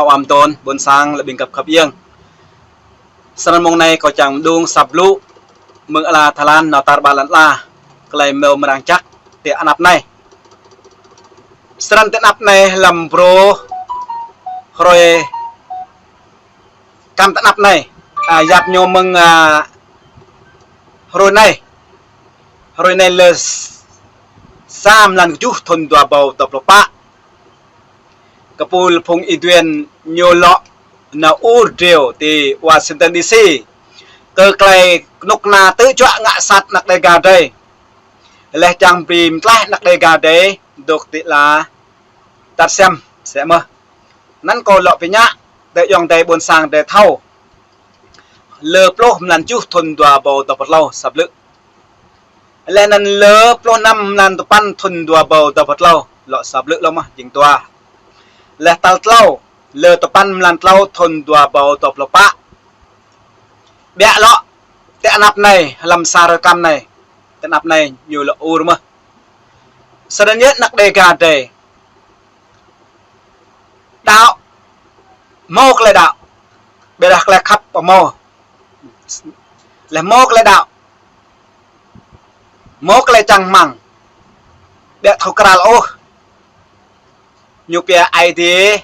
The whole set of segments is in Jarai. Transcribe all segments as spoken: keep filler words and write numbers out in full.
Ơ amtôn, ƀôn sang lĕ ƀing găp khăp iêng. Snăn mông anai kâo čang mđung asăp blŭ mơ̆ng ala Thái Lan nao tar ƀar lăn ala, tơlơi mrâo mrang jăk ti anăp anai. Snăn ti anăp anai hlăm brô hrơi kăm ti anăp anai, a, yap ñu mơ̆ng, a, hrơi anai. Hrơi anai lơ s-, sa mlan kjuh thŭn dua êbâo dua pluh pă. Kơpul phung Y Duên ñu lŏ nao ur driâo ti Washington D C kơ tơlơi kơnuk kơna tŭ juă ngă sat anak Đêga drei. Leh čang brei mtlaih anak Đêga drei dôk ti ala čar Siăm msĕ mơh. Anăn kâo lŏ pơñă tơ ayŏng adei ƀôn sang drei thâo. Lơ pluh mlan kjuh thŭn dua êbâo dua pluh tlâo asăp blŭ. Leh anăn lơ pluh năm mlan tơpăn thŭn dua êbâo dua pluh tlâo lŏ asăp blŭ lŏ mơh jing dua. Leh tal tlâo lơ tơpăn mlan tlâo thŭn dua êbâo dua pluh pă. Ƀiă lŏ ti anăp anai hlăm sa hrơi kăm anai, ti anăp anai ñu lŏ ur mơh. Snăn yơh anak Đêga drei đăo, mâo tơlơi đăo, ƀiădah tơlơi khăp ƀu mâo. Leh mâo tơlơi đăo, mâo tơlơi čang hmăng, ƀiă thâo kral ôh. Ñu pia Aê Diê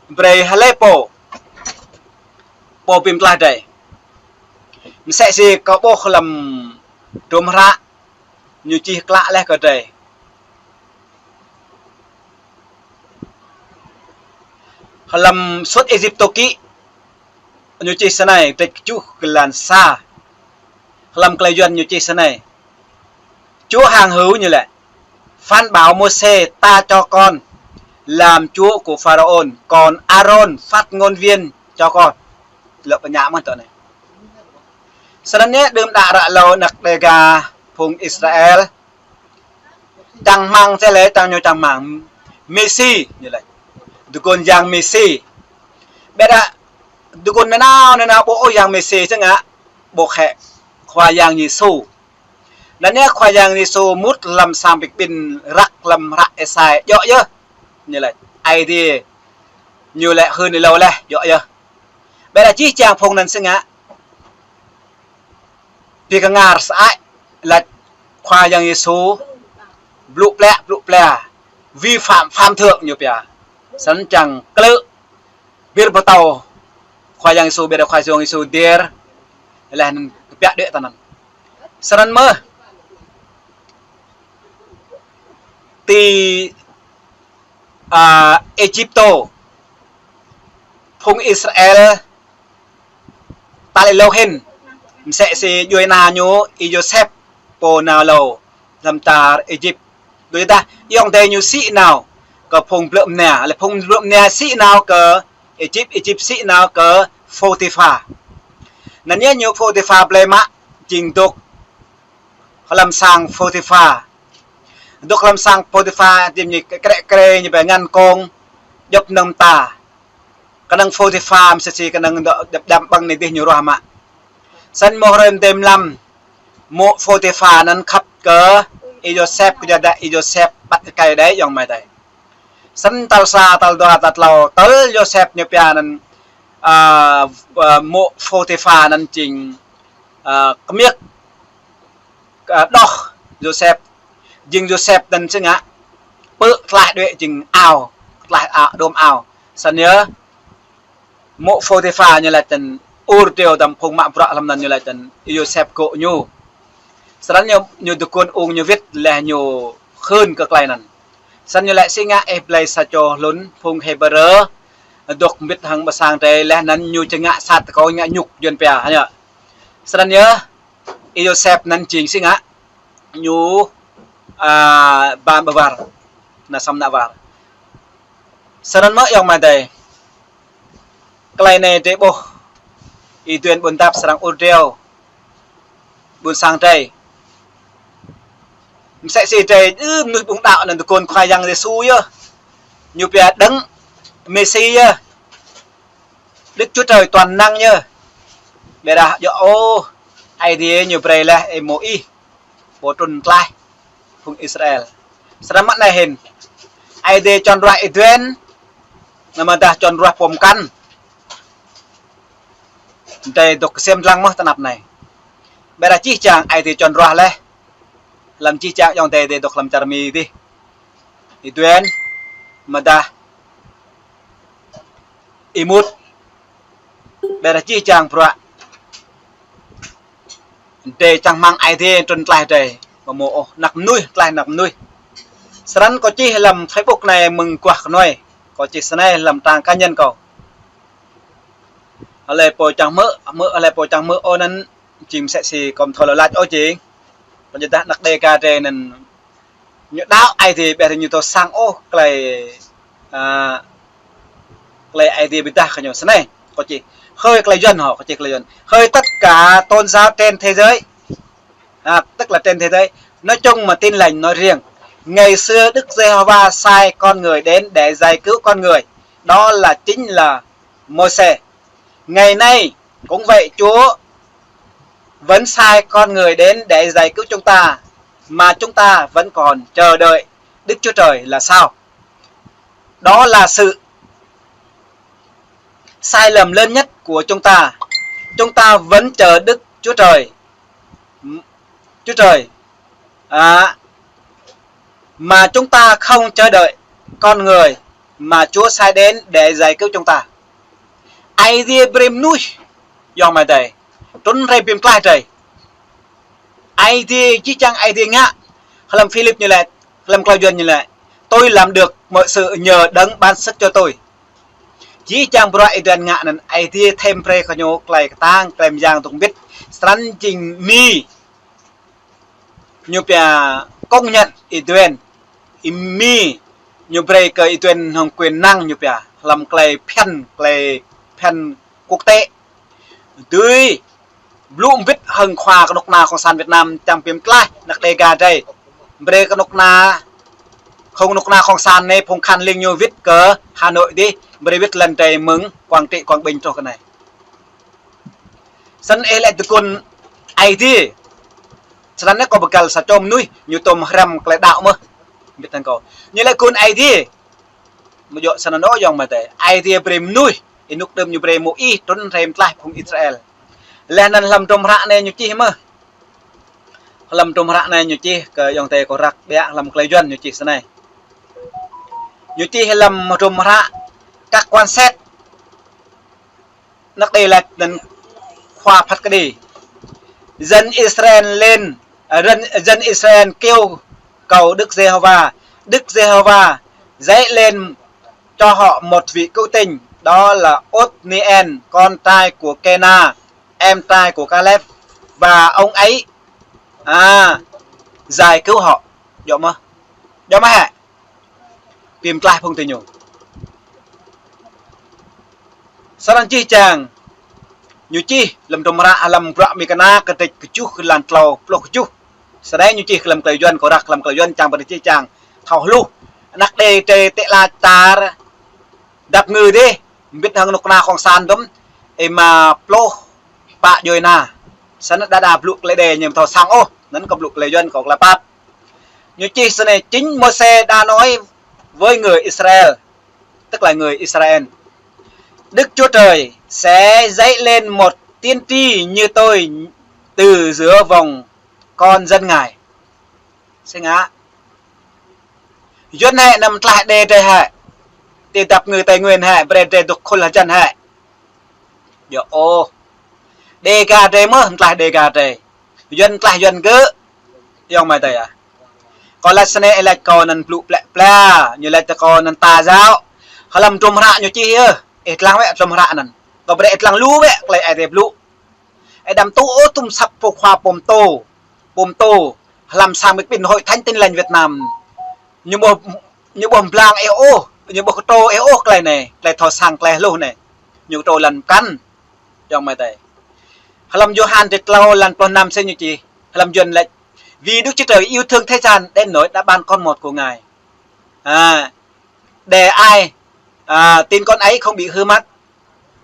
brei hlei pô, pô bi mtlaih drei. Msĕ si kâo ƀuh hlăm hdruôm hră ñu čih klă leh kơ drei. Hlăm suôt Êjip tôkĭ ñu čih snei, drêč kjuh, klan sa. Hlăm tơlơi Yuăn ñu čih snei: Chúa hàng hữu, ñu laĭ, phán bảo Môsê: Ta cho con làm chúa của Pharaôn, còn Aaron phát ngôn viên cho con. Lŏ pơñă mơh tơ anai. Snăn yơh đưm đă ră hlâo anak Đêga phung Israel čang hmăng, tơlơi čang ñu čang hmăng Mêsi, ñu laĭ. Tơguan Yang Mêsi. Ƀiădah tơguan nanao nanao ƀuh ôh Yang Mêsi, snăn ngă ƀuh hĕ Khua Yang Yêsu. Anăn yơh Khua Yang Yêsu mŭt hlăm sang bi kƀĭn răk hlăm hră Êsai, djŏ yơh. Ñu laĭ Aê Diê ñu laĭ hưn êlâo leh, djŏ yơh. Ƀiădah jih jang phung anăn snăn ngă bi kơngar sơăi, lač Khua Yang Yêsu blŭ plĕ, blŭ plĕ, vi phạm, phạm thượng ñu pia. Snăn čang klư̆, bir pơtâo Khua Yang Yêsu, ƀiădah Khua Yang Yêsu dir, leh anăn kpiă đuĕ tơ anăn. Snăn mơh ti, a, Êjiptô, phung Israel tal êlâo hĭn, msĕ si djuê ana ñu Y-Yôsep, pô nao êlâo hlăm čar Êjip. Tui dah ayŏng adei ñu sĭ nao kơ phung blư̆ mnia, leh phung blư̆ mnia sĭ nao kơ Êjip, Êjip sĭ nao kơ Phôtipha. Anăn yơh ñu Phôtipha blei mă jing dôk hlăm sang Phôtipha. Dôk hlăm sang Phôtipha, jing ñu krĕ krĕ ñu ƀơi ngăn kông, djŏp mnơ̆ng mta. Kơnơ̆ng Phôtipha msĕ si kơnơ̆ng dŏ djăp djam ƀơ̆ng anei dih ñu ruah mă. Snăn mơ̆ hrơi mdê mlam, mô̆ Phôtipha anăn khăp kơ Y-Yôsep, kơ jada Y-Yôsep ƀăt kơ kơi đei ayŏng amai adei. Snăn tal sa, tal dua, tal tlâo, tơl Yôsep ñu pia anăn, a, a, mô̆ Phôtipha anăn jing, a, kmiêk, a, đoh Yôsep. Jing Yôsep anăn snăn ngă pư̆ tlaih đuĕ jing ao, tlaih ao, đôm ao. Snăn yơh mô̆ Phôtipha ñu lač tăn ur driâo dăm phung mă bruă hlăm anăn ñu lač tăn Yôsep gŏ ñu. Snăn ñu, ñu tơguan ung ñu wĭt leh ñu hưn kơ tơlơi anăn. Snăn ñu lač: Si ngă ih blei sa čô hlŭn phung Hêbrơ dôk mbĭt hăng ƀă sang drei, leh anăn ñu či ngă sat kơ kâo, ngă ñŭk yuăn pia hă. Snăn yơh Y-Yôsep anăn jing si ngă ñu, a, ba ƀơ war, nao săm nao war. Snăn mơ̆ ayŏng amai adei, tơlơi anei drei ƀuh Y-Duên Ƀuôn Dap srăng ur driâo ƀuôn sang drei. Msĕ si drei, ư, mnuih ƀơ̆ng đăo anăn tơguan Khua Yang Yêsu yơh, ñu pia Đấng Mêsi yơh, Đức Chúa Trời toàn năng yơh. Ƀiădah djŏ ôh, Aê Diê ñu brei leh Y-Môis pô trŭn tlaih phung Israel. Snăn mơ̆ anei hĭn, Aê Diê čuăn ruah Y-Duên Anŭn mơ̆ dah čon ruah pơkŏn. Adai dŏ kơsem lăng mơ̆ tơnap anai. Ƀiădah jih jang Aê Diê čon ruah laih. Lăm jih jang ayŏng adơi dŏ lăm čar Mi dih. Ih Duen, mơ̆ dah Ih Mut. Ƀiădah jih jang bruă. Adai čang rơmang Aê Diê trŭn tlaih adai. Ƀu hmâo ôh, anăk mơnuih, tlaih anăk mơnuih. Srăng kâo čih lăm Facebook anai mơ̆ng guah kơnuai. Kâo čih snei lăm trang cá nhân kâo. Hlơi pô čang hmư̆, hmư̆, hlơi pô čang hmư̆ ôh anŭn jing mơsĕ si kâo thâo lơlăč ôh jing. Kâo čih dah anăk Dega adai anŭn ñu đaŏ Aê Diê ƀiădah ñu thâo săng ôh tơlơi, a, tơlơi Aê Diê ƀiădah kơ ñu snei. Kâo čih hơi tơlơi Yuan hŏ, kâo čih tơlơi Yuan. Hơi tất cả tôn giáo trên thế giới. À, tức là trên thế giới. Nói chung mà Tin Lành nói riêng. Ngày xưa Đức Giê-hô-va sai con người đến để giải cứu con người. Đó là chính là Môsê. Ngày nay cũng vậy, Chúa vẫn sai con người đến để giải cứu chúng ta, mà chúng ta vẫn còn chờ đợi Đức Chúa Trời là sao? Đó là sự sai lầm lớn nhất của chúng ta. Chúng ta vẫn chờ Đức Chúa Trời. Chúa Trời. À, mà chúng ta không chờ đợi con người mà Chúa sai đến để giải cứu chúng ta. Aê Diê brơi mơnuih, ayŏng amai adơi, trŭn rai pơklaih adai. Aê Diê, jih jang Aê Diê ngă. Hlăm Philip ñu laĭ, hlăm tơlơi Yuan ñu laĭ: Tôi làm được mọi sự nhờ Đấng ban sức cho tôi. Jih jang bruă Ih Duen ngă anŭn Aê Diê thêm brơi kơ ñu tơlơi kơtang, tơlơi mơyang dŏ mbĭt. Srăng jing Mi ñu pia công nhận Ih Duen. Ih Mi ñu brơi kơ Ih Duen hăng quyền năng ñu pia. Hlăm tơlơi phiăn, tơlơi phiăn quốc tế. Dưi blŭ mbĭt hăng khua kơnuk kơna Cộng sản Việt Nam čang pơklaih anăk Dega adai. Brơi kơnuk kơna, kơnuk kơna Cộng sản anai phung khăn leng ñu wĭt kơ Hà Nội dih, brơi wĭt lŏn adai mơ̆ng Quảng Trị, Quảng Bình truh kơ anai. Snăn ih laĭ tơkŭn Aê Diê. Snăn anai kâo bơgăl sa čô mơnuih, ñu tŭm hrăm tơlơi đaŏ mơ̆. Mbĭt hăng kâo. Ñu laĭ tơkŭn Aê Diê. Mơ̆ djơ̆ snăn ôh ayŏng amai adơi. Aê Diê brơi mơnuih, ih nuk đưm ñu brơi Môis trŭn rai pơklaih phung Israel. Laih anŭn hlăm hdruôm hră anai ñu čih mơ̆. Hlăm hdruôm hră anai ñu čih kơ ayŏng adơi kâo răk ƀiă hlăm tơlơi Yuan ñu čih snei. Ñu čih hlăm hdruôm hră Các Quan Sát. Anăk Dega laĭ anŭn khua phat kơđi. Dân Israel lên, à, dân, dân Israel kêu cầu Đức Giê-hô-va. Đức Giê-hô-va dạy lên cho họ một vị cứu tinh, đó là Ôtniel, con trai của Kêna, em trai của Kaleb, và ông ấy, à, giải cứu họ. Djơ̆ mơ̆? Djơ̆ mơ̆ hă? Pơklaih phung tơ ñu. Srăng jih jang ñu čih hlăm hdruôm hră hlăm bruă Mi kơna kơdrêč kơjuh kơ lan klâo pluh kơjuh. Srăng ñu čih hlăm tơlơi Yuan, kâo răk hlăm tơlơi Yuan čang pơđĭ čih čang thâo hluh. Anăk Dega tơlơi tĕ la čar dăp ngư dih, mbĭt hăng kơnuk kơna Cộng sản dŭm, ih ma pluh pă djuai êma. Snăn đa đa blŭ tơlơi Dega ñu thâo săng ôh, anŭn kâo blŭ tơlơi Yuan kâo klă pap. Ñu čih snei: Chính Môsê đã nói với người Israel, tức là người Israel: Đức Chúa Trời sẽ dạy lên một tiên tri như tôi từ giữa vòng con dân Ngài. Snăn ngă. Yuan hĕ anăm tlaih Dega adai hĕ. Tơlơi dăp ngư Tây Nguyên hĕ, brơi Dega dŏ khul hơjăn hĕ. Djơ̆ ôh. Dega adai mơ̆, tlaih Dega adai. Yuan tlaih Yuan gơ̆. Ayŏng amai adơi ah. Kâo laĭ snei, ih laĭ kâo anŭn blŭ plĕ pla, ñu laĭ tơ kâo anŭn ta jao. Hlăm hdruôm hră ñu čih yơh. Ih lăng wĕ hdruôm hră anŭn. Kâo brơi ih lăng lu wĕ tơlơi Aê Diê blŭ. Ih đăm tŭ ôh tŭm săp pô khua pô mtô. Pô mtô. Hlăm sang mĭt pin Hội Thánh Tin Lành Việt Nam. Ñu ƀu, ñu ƀu mblang ih ôh, ñu ƀu kơtrô ih ôh tơlơi anai, tơlơi thâo săng tơlơi hluh anai. Ñu kơtrô lŏn mkăn. Ayŏng amai adơi. Hlăm Yôhan črăn klâo lăn pluh năm snei ñu čih. Hlăm Yuan laĭ: Vì Đức Chúa Trời yêu thương thế gian đến nỗi đã ban con một của Ngài. À, để ai, à, tin con ấy không bị hư mất,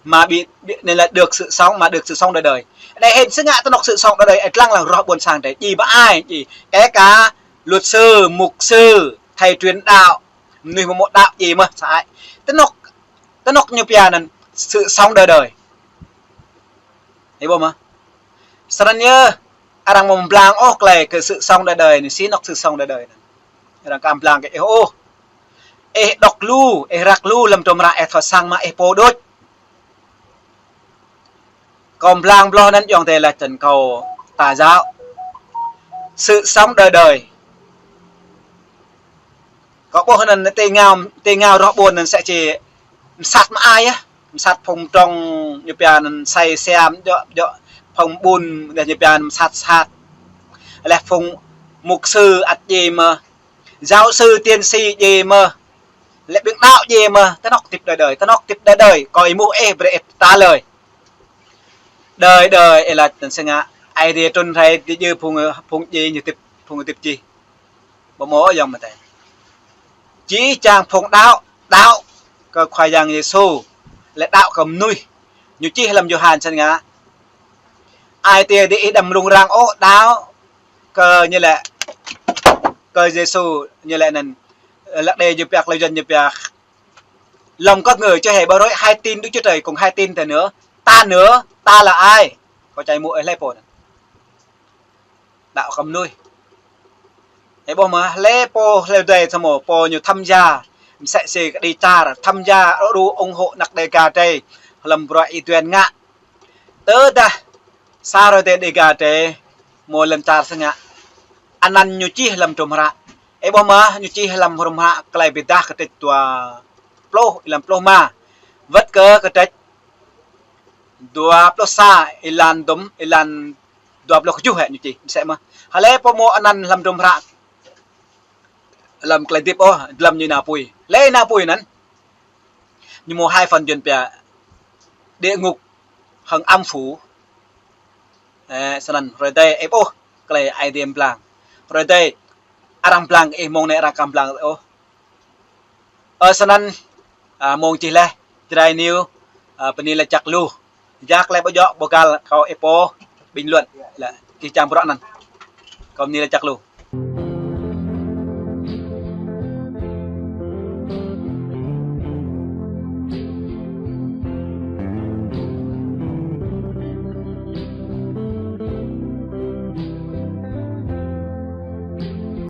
mà bị, bị, nên là được sự sống, mà được sự sống đời đời. Anai hĭn snăn ngă tơnŏk sự sống đời đời, ih lăng lăng roh ƀuôn sang adai. Djai ƀă ai, djai. Kể cả luật sư, mục sư, thầy truyền đạo, mơnuih mơ̆ mơ̆ đaŏ djai mơ̆ sơai. Tơnŏk Tơnŏk ñu pia anăn sự sống đời đời. Ih ƀuh mơ̆? Snăn yơh, arăng amâo mblang ôh tơlơi kơ sự sống đời đời anăn, si anŏ sự sống đời đời anăn. Arăng aka mblang kơ ih ôh. Ih dŏ lu, ih răk lu, lăm hdruôm hră ih thâo săng mă ih pô đôč. Kâo mblang bloh anăn ayŏng adơi lač tăn kâo ta jao. Sự sống đời đời. Kâo ƀuh anăn ti êngao, ti êngao roh ƀuôn anăn msĕ si msat mơai yơh. Msat phung mdrŏng ñu pia anăn sai siam, djŏ, djŏ phung ƀun, dah ñu pia anăn msat sat. Leh phung mục sư ăt djiê mơh. Giáo sư tiến sĩ djiê mơh. Leh ƀing đaŏ djiê mơh. Tơnŏk tip đời đời, tơnŏk tip đời đời. Kâo êmuh ih, brei ih ta lơi. Đời đời, ih lač tăn sĭt ngă. Aê Diê trŭn hrơi tơjuh phung, phung djiê ñu tip, phung tip čih. Ƀu mâo ayŏng amai adơi. Či čang phung đaŏ, đaŏ kơ Khua Yang Yêsu, leh đaŏ kơ mnuih. Ñu čih lăm Yôhan sĭt ngă. Ai tiê diih đăm rŭng răng ôh, đaŏ kơ ñu lĕ, kơ Yêsu ñu lĕ anăn. Lăk đe ñu pia, lăk Yuăn ñu pia. Lòng con người chưa hề bối rối, hãy tin Đức Chúa Trời, cũng hãy tin ta nữa. Ta nữa, ta là ai? Kâo čang êmuh ih hlei pô anăn. Đaŏ kơ mnuih. Ih ƀuh mơ̆, hlei pô, hlei dai samơ̆ pô ñu tham gia, msĕ si kơ đi čar, tham gia đu ủng hộ anak Đêga drei, hlăm bruă Y Duên ngă. Tơdah sa hrơi tơ Đêga drei, mâo lŏn čar sĭt ngă. Anăn ñu čih hlăm hdruôm hră. Ih ƀuh mơ̆, ñu čih hlăm hdruôm hră Tơlơi Bi Êdah kdrêč dua pluh, êlan pluh rơma. Wơ̆t kơ kdrêč dua pluh sa, êlan dŭm, êlan dua pluh kjuh hĕ ñu čih, msĕ mơ̆. Hlei pô mâo anăn hlăm hdruôm hră, hlăm tơlơi hơdip ôh, dlăm ñu nao apui. Hlei nao apui anăn? Ñu mâo hai phần Yuăn pia địa ngục hăng âm phủ. Ơ, snăn, hrơi adai, ih ƀuh, tơlơi Aê Diê mblang. Hrơi adai, arăng mblang, ih mơ̆ng anai arăng aka mblang ôh. Ơ, snăn, a, mơ̆ng čih leh, Jrai News, a, bơni lač jăk lu. Jăk leh ƀu djŏ, ƀu găl, kâo ih pô, bình luận, leh, čih čang bruă anăn. Kâo bơni lač jăk lu.